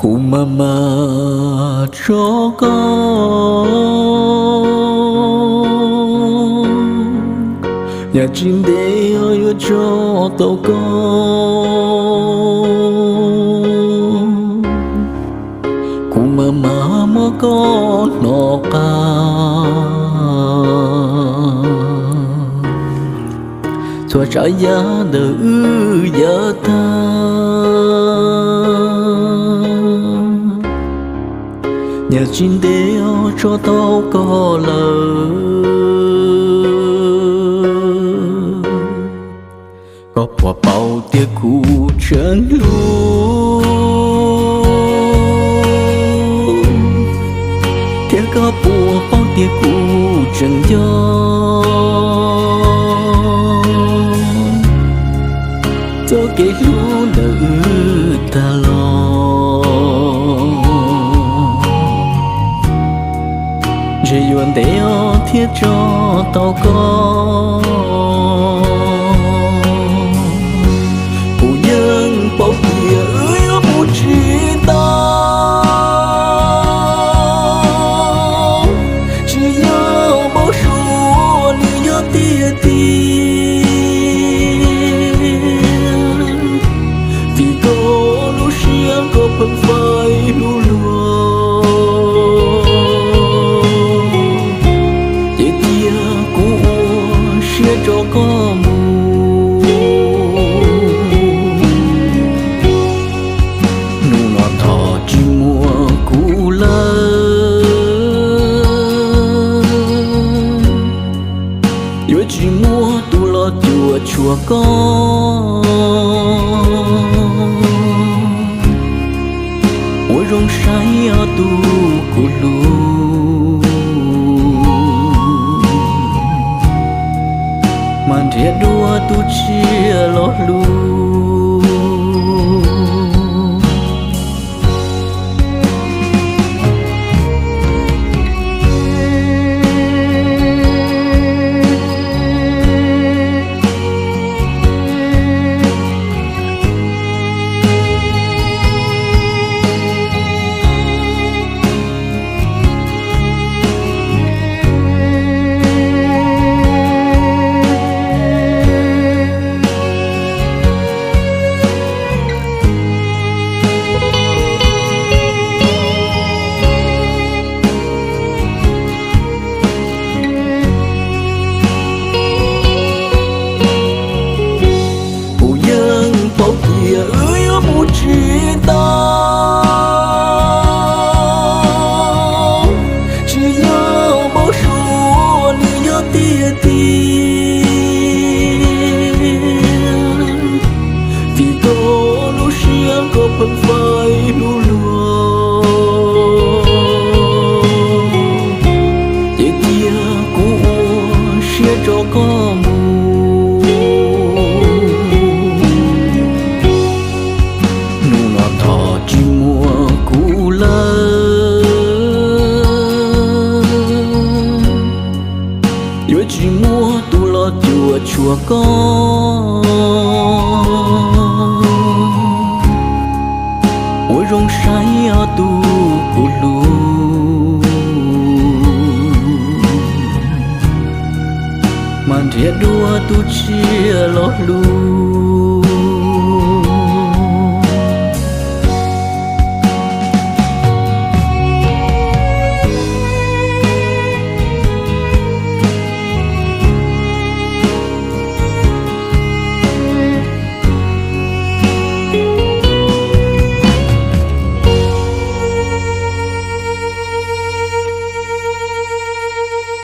Kuv mas mas tso koj, yam tsis ntev yuav tso tau koj. Kuv mas mas muab koj hnov qab, txhua tsav yam ntawm wb yav tag. Yam tsis ntev yuav tso tau koj lawm. Koj puas paub tias kuv tseem hlub, thiab koj puas paub tias kuv tseem nco txoj kev hlub ntawm wb tag los. Ntshe yuav ntev os thiaj tso tau koj. Kuv yeej paub tias wb yuav mus tsis tau, tsis yog npau suav li yog tiag tiag. Vim koj lub siab koj pheej faib hlub luag, ces cia kuv ua siab tso koj mus. Hnub no thov tsis muaj kuv lawm, yuav tsis muaj tus los cuam tshuam koj. Ua zoo saib ob tug kuv hlub, mas nrhiav dua tus tshiab los hlub. Kuv yeej paub tias wb yuav mus tsis tau, tsis yog npau suav li yog tiag tiag. Vim koj lub siab koj pheej faib hlub luag, ces cia kuv ua siab tso koj mus. Hnub no thov tsis muaj kuv lawm, yuav tsis muaj tus los cuam tshuam koj. Ua zoo saib ob tug kuv hlub, mas nrhiav dua tus tshiab los hlub.